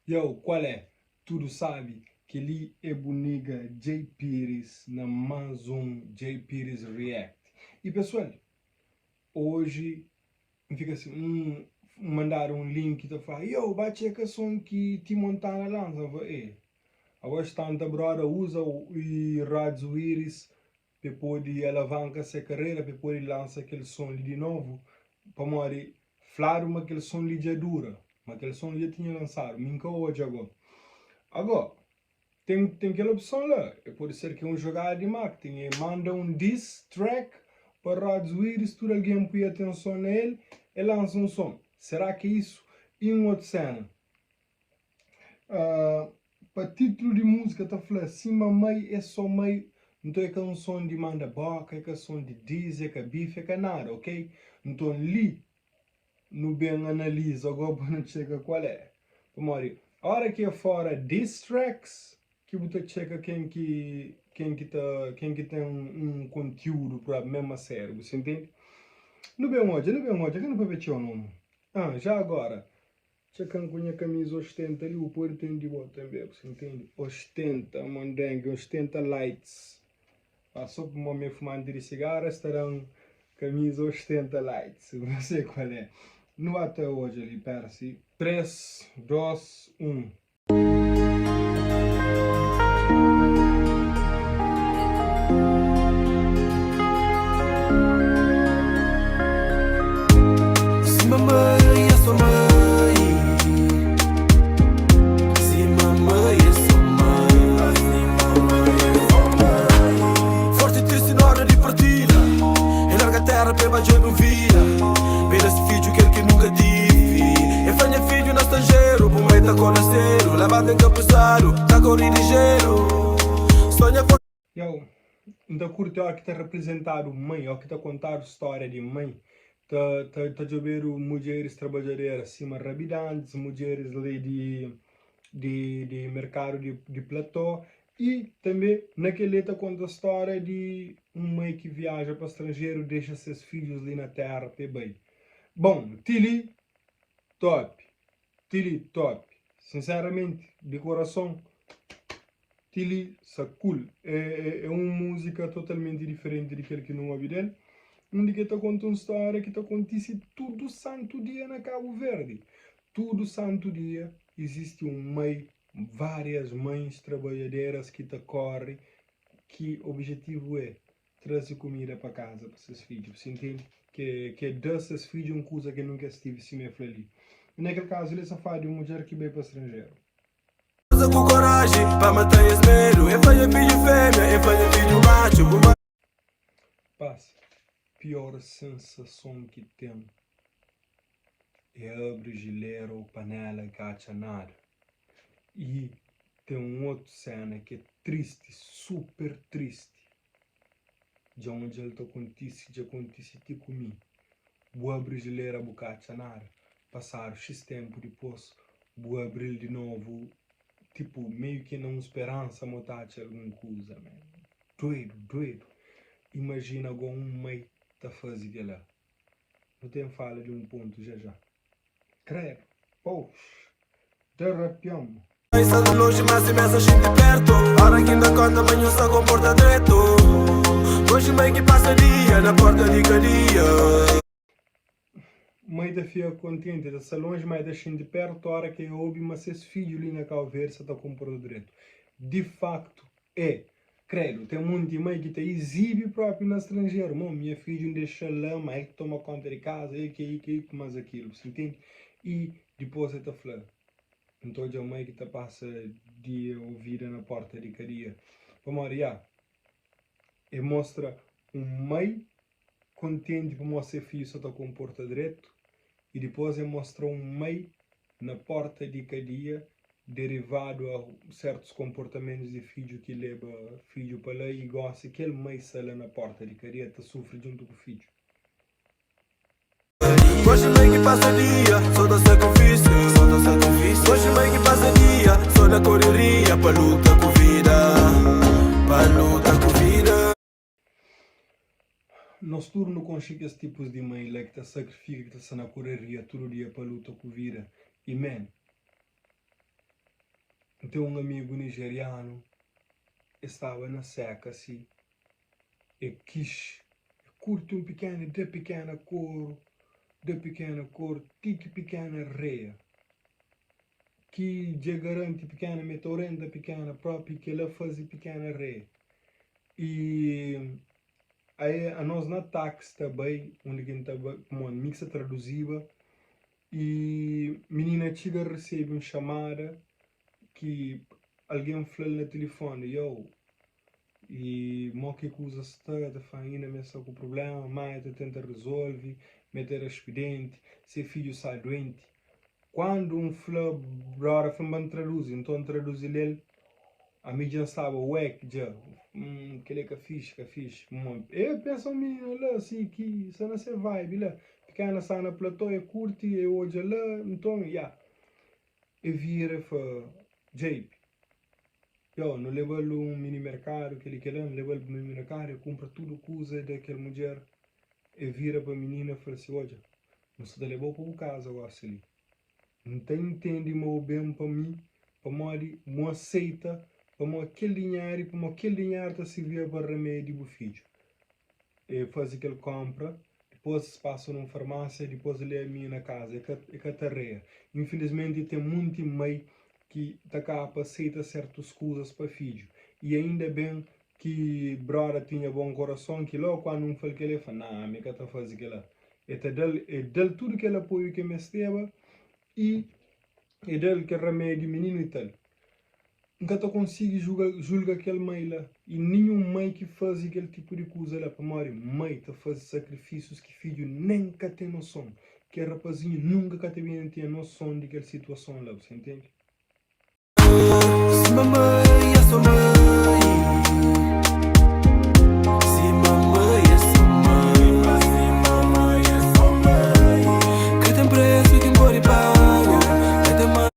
Yow kual é? Tudu sabi? Keli é bu nigga Jay Pires na más um Jay Pires React. E pessoal, hoje N fika si, N mandadu un link ta fla, Yow, ba txeka son ki Ti Montana lansa. N fla, E, abo es tanta broda uza Rods Wiris pa e pode alavanka se karera, pa e pode lansa kel son li di novu, pamodi fladu ma kel son li dja dura, ma kel son li dja tinha lansadu, mi N ka odja ago. Ago, Ten ten kel opson la, e pode ser ki é un jogada di marketing, e manda un diss track pa Rods Wiris, tudu algen pui atenson na el, e lansa un son. Será ki é isu? I un otu sena, pa titlu di múzika ta fla sima mai é só mai, nton é ka un son di manda boka, é ka son di diss, é ka beef, é ka nada, ok? Nton li Nu ben analiza go pa nu txeka kual é. Pamodi ora ki é fora diss tracks ki bu ta txeka ken ki ken ki ta ken ki ten un kontiúdu propi mesmu a sériu, bu sa intende? Nu ben odja, nu ben odja, ka nu papia txeu no. Ah, já agora, txeka-m ku nha kamiza ostenta li, bu pode ten di bo tanbe, bu sa intende? Ostenta, mondengue, ostenta lights. Ah so pamo mi é fumante di cigarro es ta dan camisa ostenta lights não sei qual é nu ba ta odja li persi 3 2 1. Sima mãe é só mãe Sima mãe é só mãe Forti tristi na ora di partida E larga terra pa e ba djobe un vida Pa e da si fidju kel ki nunka tivi E fla nha fidju na stanjeru Bu mai ta korda sedu Labanta enkapusadu Ta kori lijeru Sonha. Yow, N ta kurti óki ta reprizentadu mãe, óki ta kontadu stória di mãe, ta ta ta djobedu mudjeris trabadjaderas sima rabidantis, mudjeris li di di di merkadu di di plató i tanbe na kel-li ta konta stória di un mãe ki viaja pa stranjeru dexa ses fidjus li na téra pa e bai. Bon, ti li top, ti li top, sinseramenti di korason. Ti li sa cool. É é un múzika totalmenti diferenti di kel ki nu obi del, undi ki el ta konta un stória ki ta kontise tudu santu dia na Kabu Verdi. Tudu santu dia izisti un mai, várias mães trabadjaderas ki ta kóre ki objetivu é traze kumida pa kaza pa ses fidju. Bu intende? Ke ke da ses fidju un kuza ke nunka es tive, sima el fla li. I na kel kazu li, el sta fala di un mudjer ki bai pa stranjeru. Ku koraji pa mata es medu E fla nha fidju femia, e fla nha fidju matxu Bu ma. Pas, pior sensason ki ten é abri jilera ou panela i ka atxa nada. I ten un otu sena ki é tristi, super tristi. Dja un dja el ta kontise, dja kontise ti ku mi. Bu abri jilera bu ka atxa nada, pasadu xis tenpu dipos bu abril di novu, tipu meiu ki na un speransa ma bu ta atxa algun kuza. Man, duedu, duedu. Imajina go un mai ta faze kela. Nu ten fala di un pontu ja ja. Credo, poxa, da rapion. Mãe sta di lonji, ma si mesa xinti pertu Ora ki N da konta ma nhu sta konporta dretu Oji mãe ki pasa dia na porta di kadia. Mãe ta fika kontenti, ta sta lonji, ma e ta xinti pertu ora ki e obi ma ses fidju li na Kau Verdi sta ta konporta dretu. Di faktu, E, credo, ten munti mai ki ta izibi propi na stranjeru, mo, nha fidju N dexa-l la, ma el ki toma konta di kaza, el ki é ki mas akilu, bu sa ntende? I dipos el ta fla, N ta odja mai ki ta pasa dia o vida na porta di kadia. Pamodi, ya, e mostra un mai kontenti pamodi se fidju sa ta konporta dretu i dipos e mostra un mai na porta di kadia derivadu a sertus konportamentus di fidju ki leba fidju pa la i gosi kel mai sta la na porta di kadia ta sufri djuntu ku fidju. Oji mai ki pasa dia so ta sakrifisiu so ta sakrifisiu Oji mai ki pasa dia so na koreria pa luta ku vida pa luta ku vida. Nos tudu nu konxe kes tipus di mai la ki ta sakrifika, ki ta sta na koreria tudu dia pa luta ku vida. I man. N ten un amigu nijerianu, e staba na seka si, e kix, e kurti un pikena, e da pikena koru, da pikena koru ti ki pikena reia. Ki dja garanti pikena ma e ta orienta pikena propi, kila fazi pikena reia. I ae anos na taxi ta bai undi ki N ta bai, pamodi mi ki sta traduziba, I minina txiga resebe un xamada ki algen fla-l na tilifoni, Yow, i mo ki kuza sta? El ta fla, Inda mi sta ku prubléma, má el ta tenta rezolve, mi ta da spidenti, se fidju sta duenti. Kandu N fla, Brother fla-m pa N traduzi, nton N traduzi-l el. Ami dja N staba wek dja, Hum, kel-li é ka fixi, ka fixi. Mo, e pensa un minina la, si, ki sta na se vibe la. Pikena sta na platô, e kurti, e odja la, nton, ya. E vira e fla, JP, yo, nu leba-l un mini merkadu, kel-li, kel-la, nu leba-l pa mini merkadu, e kunpra tudu kuza, e da kel mudjer. E vira pa minina e fla si, odja, nu sta ta leba-u pa bu kaza gosi li. N ta intende ma bu ben pa mi pamodi bu aseita pamodi kel dinheru i pamodi kel dinheru ta sirbiba pa remedi di bu fidju. E faze kel konpra, dipôs es pasa na un farmásia, dipôs el leba mi na kaza. E ka e ka ta rea. Infilismenti ten monti mai ki ta kaba pa aseita sertus kuzas pa fidju. I ainda ben ki broda tinha bon korason ki logu kandu N fla-l kel-li, el fla, Nah, mi ka ta faze kel-la. E ta da-l, e da-l tudu kel apoiu ki e mesteba i e da-l kel ramedi mininu i tal. N ka ta konsigi juga, julga kel mai la i ninhun mai ki faze kel tipu di kuza la, pamodi mai ta faze sakrifisius ki fidju nen ka ten noson. Kel rapazinhu nunka ka ta ben ten noson di kel situason la, bu sta intende? Sima mãe é só mãe Sima mãe é só mãe Sima mãe é só mãe Ka ten presu ki N pode paga Ka ten ma.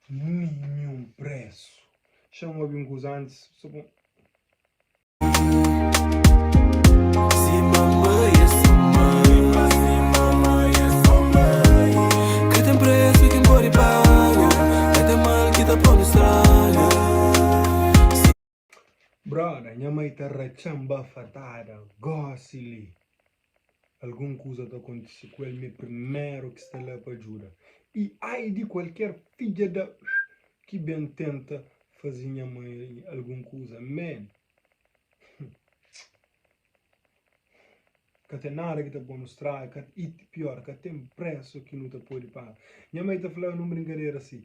Ninhun presu. Xa-m obi un kuza antis, so pa. Sima mãe é só mãe Sima mãe é só mãe Ka ten presu ki N pode paga Ka ten mal ki ta pô-nu straga. Broda, nha mai ta ratxa-m bafatada gósi li. Algun kuza ta kontise ku el, mi é primeru ki sta la pa djuda. I ai di kualker fidja da ki ben tenta faze nha mai algun kuza. Man! Ka ten nada ki ta pô-nu straga, i pior, ka ten présu ki nu ta pode paga. Nha mai ta flaba nun brinkadera si,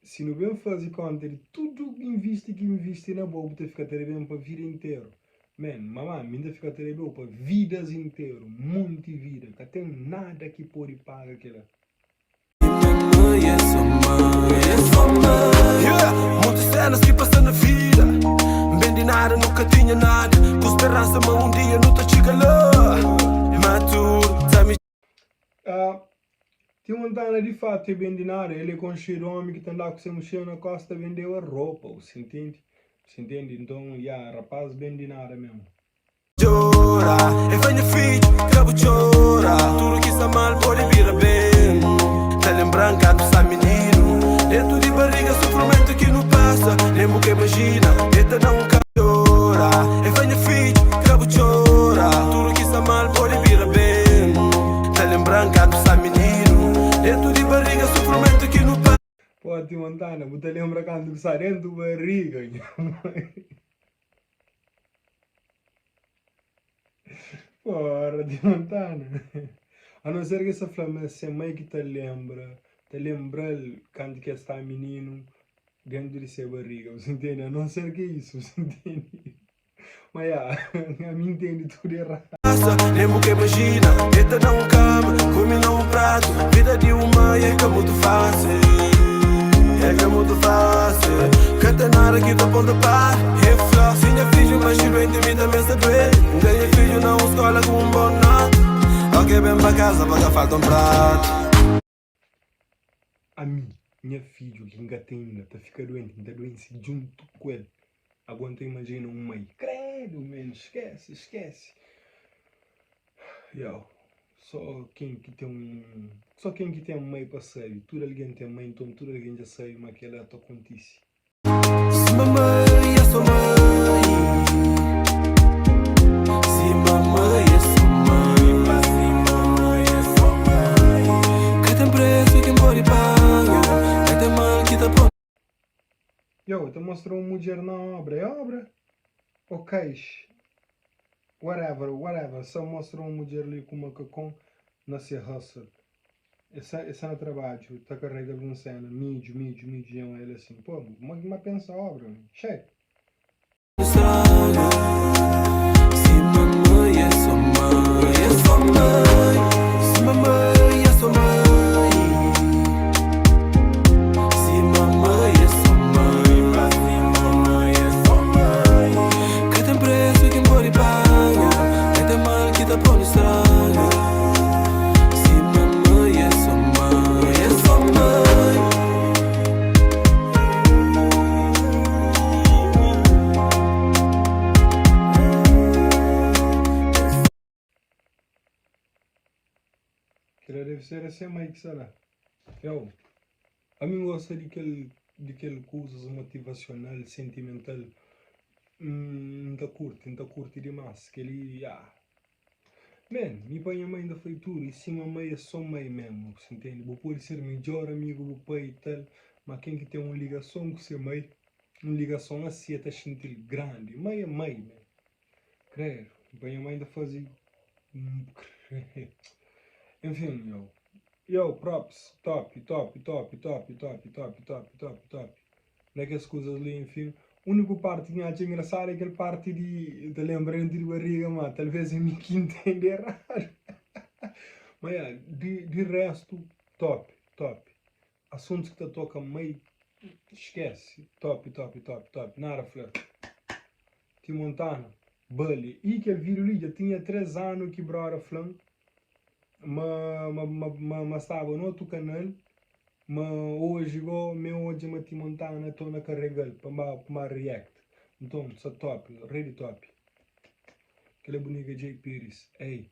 Si nu ben faze kónta di tudu invisti ki invisti na bo, bu ta fika ta debe-m pa vida interu. Man, mama, mi N ta fika ta debe-u pa vidas interu, monti vida. Ka ten nada ki pode paga kila. Mãe é só mãe, é só mãe. Yeah, muitas cenas que passa na vida. N ben di nada, nunca tinha nada. Ku sperança ma um dia nu ta txiga lá. Ma tudo ta mi. Ah, Ti Montana di fatu é ben di nada, el é konxedu omi ki ta andaba ku se muxila na kosta ta bendeba ropa, bu sa intende? Bu sa intende? Nton, ya, rapaz ben di nada mesmu. Txora, e fla nha fidju, ka bu txora Tudu ki sta mal pode bira ben Ta lenbra-m kantu sta mininu Dentu di bariga sufrimentu ki nu pasa Nen bu ka imajina, e ta da un ka Txora, e fla nha fidju, ka bu txora Tudu ki sta mal pode bira ben Ta lenbra-m kantu sta mininu Dentu di bariga sufrimentu ki nu pasa. Pô, Ti Montana, bu ta lenbra kantu ki sta dentu bariga nha mãe. Porra, Ti Montana. A não ser ki sa fla ma se mai ki ta lenbra, ta lenbra-l kantu ki el sta mininu dentu di se bariga, bu sa ntende? A não ser ki é isu, bu sa ntende? Ma ya, ami ntende tudu eradu. Pasa, nen bu ka imajina Deta na un kama, kume na un pratu Vida di un mai é ka mutu fásil É ka mutu fásil Ka ten nada ki ta pon ta para E fla, si nha fidju manxe duenti mi tanbe sta duenti N ganha fidju na un skola ku un bon nota Ok, ben pa kaza pa ka falta un pratu. Ami, nha fidju ki N ka ten inda ta fika duenti, N ta duense djuntu ku el. Ago N ta imajina un mai. Credo man, skese, skese. Yow, so ken ki ten un, so ken ki ten mai pa sabe. Tudu algen ten mai, nton tudu algen dja sabe ma kela ta kontise. Sima mãe é só mãe Sima mãe é só mãe Ka ten presu ki N pode paga Ka ten mal ki ta pô. Yo, ta mostra un mudjer na obra, é obra ou cais? Whatever, whatever, sa mostra un mudjer li ku makakon na se hustle. E sa e sa na trabadju ta karega algun sena midju midju midju dja el asin po mo ki ma pensa obra mi xei. Straga Sima mãe é só mãe é só mãe Sima mãe é só mãe Sima mãe é só mãe Sima mãe é só mãe Ka ten presu ki N pode paga Ka ten mal ki ta pô-nu straga. Si mamãe é só mãe, é só mãe. Kel-la deve ser se mai ki sta la. Yo, ami N gosta di kel di kel kuzas motivasional, sentimental. N ta kurti, N ta kurti dimas. Kel-li, ya. Man, mi pa nha mai nta fai tudu i sima mai é so mai mesmu, bu sa ntende? Bu pode ser midjor amigu bu pai i tal, ma ken ki ten un ligason ku se mai, un ligason asi el ta xinti-l grandi. Mai é mai, man. Credo, mi pa nha mai nta faze Enfin, yo. Yo, props, top, top, top, top, top, top, top, top, top. Na kes kuzas li, enfin. Uniku parti ki N atxa engrasadu é kel parti di ta lenbra dentu di bariga, ma talvês é mi ki ntende eradu. Ma ya, di di restu, top, top. Asuntus ki ta toka mai, skese, top, top, top, top, nada fla. Ti Montana, bali. I kel vídiu li dja tinha 3 anu ki broda fla-m ma ma ma ma staba na otu kanal. Ma oji go mi odja ma ti Montana torna karregal pa ba pa ba react nton sa top rei di top kela bu nigga Jay Pires ey.